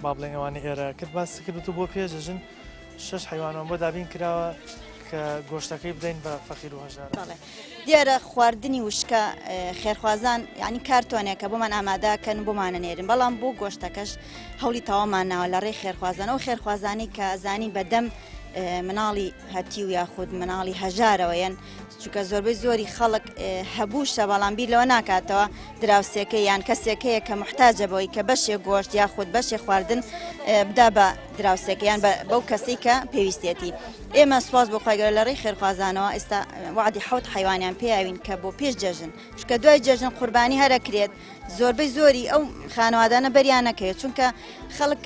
با بڵێن ئەوانەی ئێرە کرد باست کرد و بۆ پێش ژن شش حیوانەوە بۆ دابین کراوە کە گۆشتەکەی بدەین بە فەقیر و هەژار. دیارە خواردنی وشکە خێرخوازان یعنی کارتۆنێکە بۆمان ئامادەکەن بۆمانە نێرن بەڵام بۆ گۆشتەکەش هەوڵی تەواومان ناوە لە ڕێی خێرخوازان ئەو خێرخوازانی کە زانین بەدەم مناڵی هەتیو یاخود مناڵی هەژارەوە یەن چونکە زۆربەی زۆری خەڵک هەبووشە بەڵام بیر لەوە ناکاتەوە دراوسێکە یان کەسێک هەیە کە محتاجە بەوەی کە بەشێ گۆشت یاخود بەشێ خواردن بدا بە دراوسێکە یان بەو کەسەی کە پێویستێتی ئێمە سوپاس بۆ خوای گەورە لە ڕێی خێرخوازانەوە ئێستا وعدی حەوت حیوانیان پێیاوین کە بۆ پێش جەژن چونکە دوای جەژن قوربانی هەرەکرێت زۆربەی زۆری ئەو خانەوادانە بەریان نەکەوێت چونکە خەڵک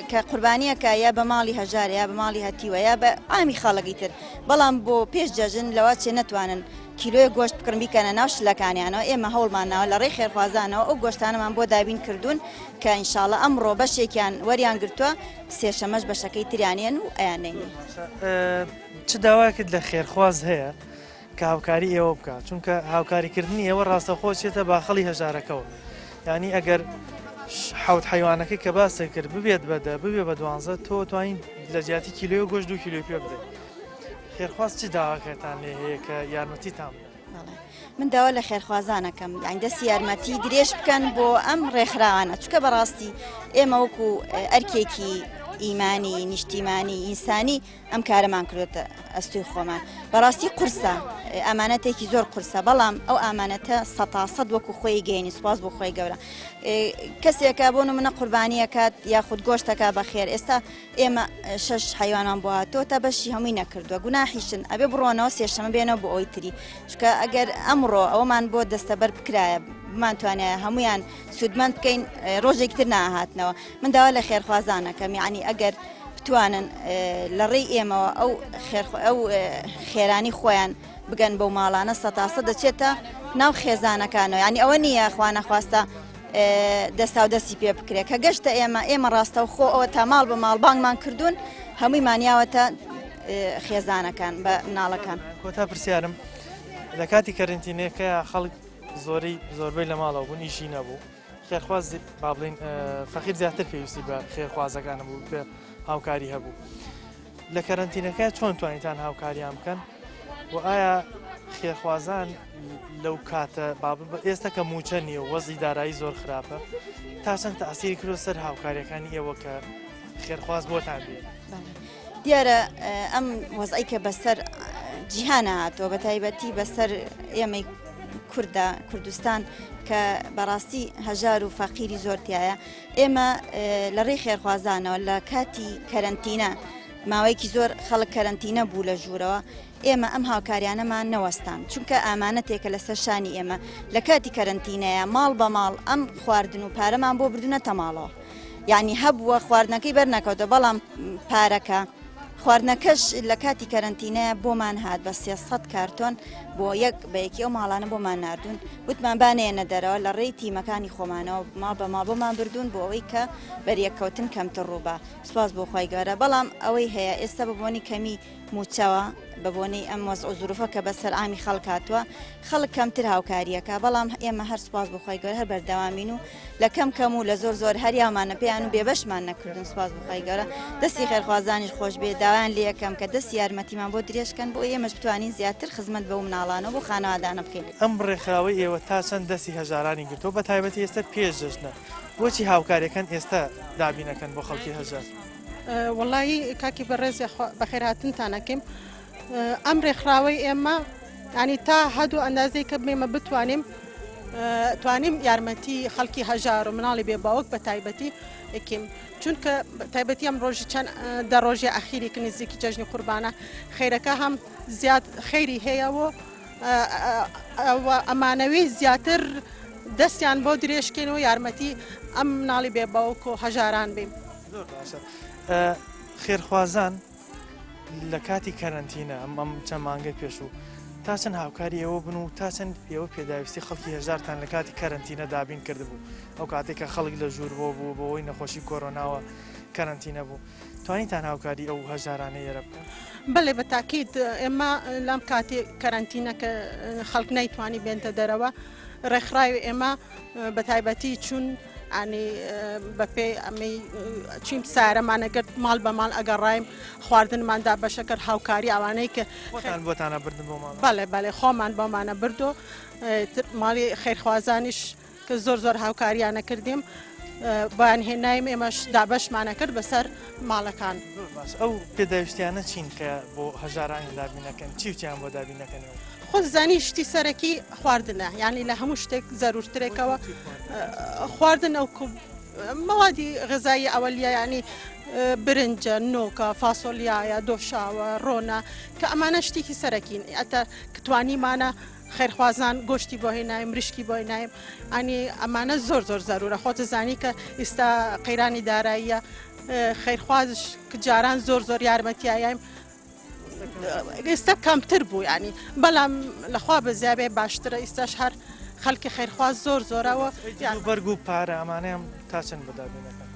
کە قوربانیەکە یا بە ماڵی هەژار یا بە ماڵی هەتیوە یا بە عامی خەڵکی تر بەڵام بۆ پێش جەژن لەوە چێ نەتوانن کیلۆیە گۆشت بکڕن بیکەنە ناو شلەکانیانەوە ئێمە هەوڵمان ناوە لە ڕێی خێرخوازانەوە ئەو گۆشتانەمان بۆ دابین کردوون کە ئینشاڵە ئەمڕۆ بەشێکیان وەریان گرتووە سێشەمەش بەشەکەی تریانێن و ئەیاننێنین. چ داوایەکت لە خێرخواز هەیە کە هاوکاری ئێوە بکات چونکە هاوکاریکردنی ئێوە ڕاستەوخۆ چێتە باخەڵی هەژارەکەەوە یعنی ئەگەر حوت حیوانەکەی کە باسە کرد ببێت بەدە ببێ بە دوانزە تۆ توانین لە جیاتی کیلۆی گۆشت دو کیلۆی پێ بدەیت خێرخواز چ داواکەتان لێ هەیە کە یارمەتیتان بدات؟ من داوا لە خێرخوازانەکەم یان دەستی یارمەتی درێژ بکەن بۆ ئەم ڕێکخراوانە چکە بەڕاستی ئێمە وەکو ئەرکێکی ئیمانی نیشتیمانی ئینسانی ئەم کارەمان کردۆتە ئەستۆی خۆمان بەڕاستی قورسە ئامانەتێکی زۆر قورسە بەڵام ئەو ئامانەتە سەتا سەد وەکو خۆی گەینی سوپاس بۆ خۆی گەورە کەسێکە بۆ منە قوربانیەکات یاخود گۆشتەکە بەخێر ئێستا ئێمە شەش حیوانان بۆ هاتۆ تا بەشی هەمووی نەکردووە گوناحیشن ئەبێ بڕۆنەوە سێشەمە بێنەوە بۆ ئەوی تری چکە ئەگەر ئەمڕۆ ئەومان بۆ دەستەبەر بکرایە بمانتوانایە هەمویان سوودمەند بکەین ڕۆژێکی تر ناهاتنەوە من داوا لە خێرخوازانەکەم یعنی ئەگەر بتوانن لە ڕێی ئێمەوە ئەو ئەو خێرانی خۆیان بگەن بەو ماڵانە سەتاسە دەچێتە ناو خێزانەکانەوە ینی ئەوە نییە خوانەخواستە دەستا و دەستی پێ بکرێت کە گەشتە ئێمە ئێمە ڕاستە و خۆ ئەوە تا ماڵ بە ماڵ بانگمان کردوون هەمووی مانیاوەتە خێزانەکان بە مناڵەکان. کۆتا پرسیارم لە کاتی کەرنتینەکە خەڵک زۆری زۆربەی لە ماڵەوە بوون ئیشی نەبوو خێرخواز با بڵێین فەقیر زیاتر پێویستی بە خێرخوازەکانە بوو پێ هاوکاری هەبوو لە کەرەنتینەکە چۆن توانیتان هاوکاریان بکەن و ئایا خێرخوازان لەو کاتە ئێستا کە موچە نییە و وەزی دارایی زۆر خراپە تا چەند تاسیری کرۆ سەر هاوکاریەکانی ئێوە کە خێرخواز بۆتان بێت دیارە ئەم وەزعی کە بەسەر جیهانە هاتووە بە تایبەتی بەسەر ئێمەی کووردا کوردستان کە بەڕاستی هەژار و فەقیری زۆر تایە ئێمە لە ڕێی خێرخوازانەوە لە کاتی کەرەنتینە ماوەیەکی زۆر خەڵک کەرەنتینە بوو لە ژوورەوە ئێمە ئەم هاوکاریانەمان نەوەستان چونکە ئامانەتێکە لەسەر شانی ئێمە لە کاتی کەرەنتینەیە ماڵ بە ماڵ ئەم خواردن و پارەمان بۆ بردونەتە ماڵەوە یعنی هەبووە خواردنەکەی بەرنەکەوتە بەڵام پارەکە خواردنەکەش لە کاتی کەرەنتینە بۆمان هات بە 300 کارتۆن بۆ یەک بە یەکی ئەو ماڵانە بۆمان ناردوون وتمان با نێنە دەرەوە لە ڕێی تیمەکانی خۆمانەوە ماڵ بە ماڵ بۆمان بردوون بۆ ئەوەی کە بەریەککەوتن کەمتر ڕووبا سوپاس بۆ خوای گەورە بەڵام ئەوەی هەیە ئێستا بە بۆنی کەمی مووچەوە. بە بۆنەی ئەم وەزع و زروفە کە بەسەر عامی خەڵک هاتووە خەڵک کەمتر هاوکاریەکە بەڵام ئێمە هەر سوپاس بۆ خوای گەورە هەر بەردەوامین و لە کەم کەم و لە زۆر زۆر هەر یاومانە پێیان و بێبەشمان نەکردن سوپاس بۆ خوای گەورە دەستی خێرخوازانیش خۆش بێ داوایان لێ ئەکەم کە دەستی یارمەتیمان بۆ درێژ کەن بۆ ئێمەش بتوانین زیاتر خزمەت بەو مناڵانە و بۆ خانەوادانە بکەین. ئەم ڕێکخراوەی ئێوە تا چەند دەستی هەژارانی گرتووە بە تایبەتی ئێستا پێش جەژنە بۆچی هاوکاریەکان ئێستا دابین ئەکەن بۆ خەڵکی هەژار؟ وەڵایی کاکی بەڕێز یاخوا بەخێرهاتنتان ئەکەین ئەم ڕێکخراوەی ئێمە ینی تا هەد و ئەندازەی کە بێمە بتوانین توانیم یارمەتی خەڵکی هەژار و مناڵی بێ باوک بە تایبەتی یەکیم چونکە تایبەتی ئەم ڕۆژی چەند دە ڕۆژی ئەخیری کە نزیکی جەژنی قوربانە خێرەکە هەم زیاد خێری هەیە و ئەمانەوەی زیاتر دەستیان بۆ درێژکەین و یارمەتی ئەم مناڵی بێ باوک و هەژاران بین. زۆر باشە خێرخوازان لە کاتی کەرەنتینە ئەم ئەم چەند مانگەی پێشوو تا چەند هاوکاری ئێوە بن و تا چەند ئێوە پێداویستی خەڵکی هەژارتان لە کاتی کەرەنتینە دابین کردبوو ئەو کاتێک کە خەڵک لە ژوور بۆ بوو بەهۆی نەخۆشی کۆرۆناوە کەرەنتینە بوو توانیتان هاوکاری ئەو هەژارانەی ئێرە بکەن؟ بەڵێ بە تاکید ئێمە لەم کاتی کەرەنتینە کە خەڵک نەیتوانی بێنتە دەرەوە ڕێکخراوی ئێمە بە تایبەتی چوون ینی بەپێی ئەمەی چیم سارەمانە گرت ماڵ بە ماڵ ئەگەڕایم خواردنمان دا بەشەکرد هاوکاری ئەوانەی کە خۆتان بۆتانە بردن بۆ ماڵ بەڵێ بەڵێ خۆمان بۆمانە بردو ماڵی خێرخوازانیش کە زۆر زۆر هاوکاریانە کردیم بۆیان هێنایم ئێمەش دابەشمانە کرد بەسەر ماڵەکان. زۆر باش ئەو پێداویستیانە چین کە بۆ هەژارانی دابین ئەکەن چی و چیان بۆ دابین ئەکەن ئێوە؟ خۆت زانی شتی سەرەکی خواردنە یانی لە هەموو شتێک زەرورترێکەوە خواردن ئەو مەوادی غەزایی ئەوەلیە ینی برنجە نۆکە فاسۆلیایە دۆشاوە ڕۆنە کە ئەمانە شتێکی سەرەکین ئەتە کتوانیمانە خێرخوازان گۆشتی بۆ هێنایم مریشکی بۆ هێنایم ئەنی ئەمانە زۆر زۆر زەرورە خۆتە زانی کە ئیستا قەیرانی داراییە خێرخوازش جاران زۆر زۆر یارمەتیایم ئێستا کەمتر بوو ینی بەڵام لەخوا بەزیابێ باشترە ئیستاش هەر خەڵکی خێرخواز زۆر زۆرەوە بەرگ و پارە ئەمانەیان تا چەند بەدابینەکەن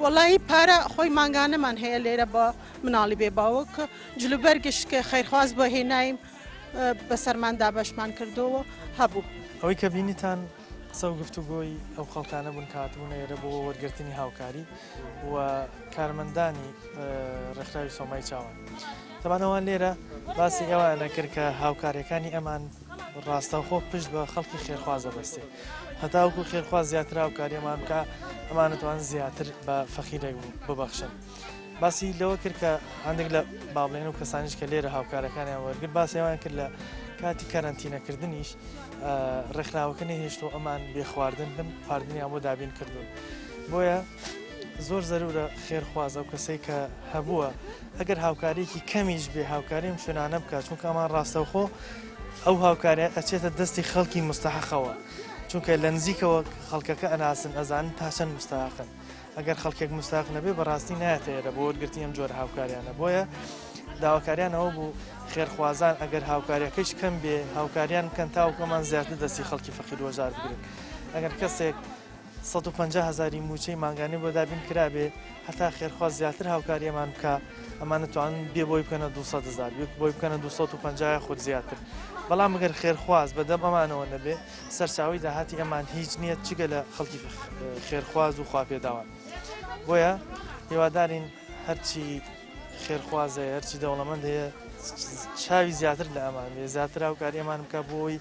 وەڵی پارە خۆی مانگانەمان هەیە لێرە بە مناڵی بێ باوک جلوبەرگش کە خێرخواز بۆ هێنایم بەسەرمان دابەشمان کردەوە هەبوو. ئەوەی کە بینیتان قسە و گفتوگۆی ئەو خەڵکانە بوون کە هاتبوونە ئێرە بۆ وەرگرتنی هاوکاری و کارمەندانی ڕێکخراوی سۆمای چاوان. تەبان ئەوان لێرە باسی ئەوانە کرد کە هاوکاریەکانی ئەمان ڕاستەوخۆ پشت بە خەڵکی خێرخوازە بەستێ هەتاوەکو خێرخواز زیاتر هاوکاریەمان بکە ئەمانەتوان زیاتر بە فەقیرێک ببەخشن. باسی لەوە کرد کە هەندێک لە با بڵێن و کەسانیش کە لێرە هاوکارەکانیان وەرگرت باسی ئەوان کرد لە کاتی کەرەنتینەکردنیش ڕێکخراوەکە نەهێشتەوە ئەمان بێ خواردن بن خواردنیان بۆ دابین کردوون بۆیە زۆر زەرورە خێرخواز ئەو کەسەی کە هەبووە ئەگەر هاوکاریەکی کەمیش بێ هاوکاریم شوێنانە بکات چونکە ئەمان ڕاستەوخۆ ئەو هاوکاریە ئەچێتە دەستی خەڵکی مستحقەوە چونکە لە نزیکەوە خەڵکەکە ئەناسن ئەزانن تا چەند مستحقن ئەگەر خەڵکێک مستاق نەبێ بەڕاستی نایەتە ئێرە بۆ وەرگرتنی ئەم جۆرە هاوکاریانە بۆیە داواکاریان ئەوە بوو خێرخوازان ئەگەر هاوکاریەکەیش کەم بێ هاوکاریان بکەن تاوەکو ئەمان زیاتر دەستی خەڵکی فەقیر وەژار بگرن ئەگەر کەسێک 150 هزاری موچەی مانگانی بۆ دابین کرابێ هەتا خێرخواز زیاتر هاوکاری ئەمان بکە ئەمانە توان بێ بۆی بکەنە 200 هزار بێ بۆی بکەنە 250 خود زیاتر بەڵام گەر خێرخواز بەدەم ئەمانەوە نەبێ سەرچاوەی داهاتی ئەمان هیچ نییە جگە لە خەڵکی خێرخواز و خواپێداوان بۆیە هیوادارین هەرچی خێرخواز هەیە هەرچی دەوڵەمەند هەیە چاوی زیاتر لە ئەمان بێ زیاتر هاوکاری ئەمان بکە بۆی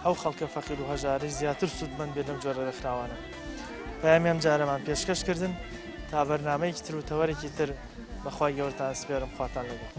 ئەو خەڵکە فەقیر و هەژارەی زیاتر سوودمەند بێت لەم جۆرە ڕێکخراوانە پەیامی ئەم جارەمان پێشکەش کردن تا بەرنامەیەکی تر و تەوەرێکی تر بەخوای گەورەتان سپێرم خواتان لەگەڵ.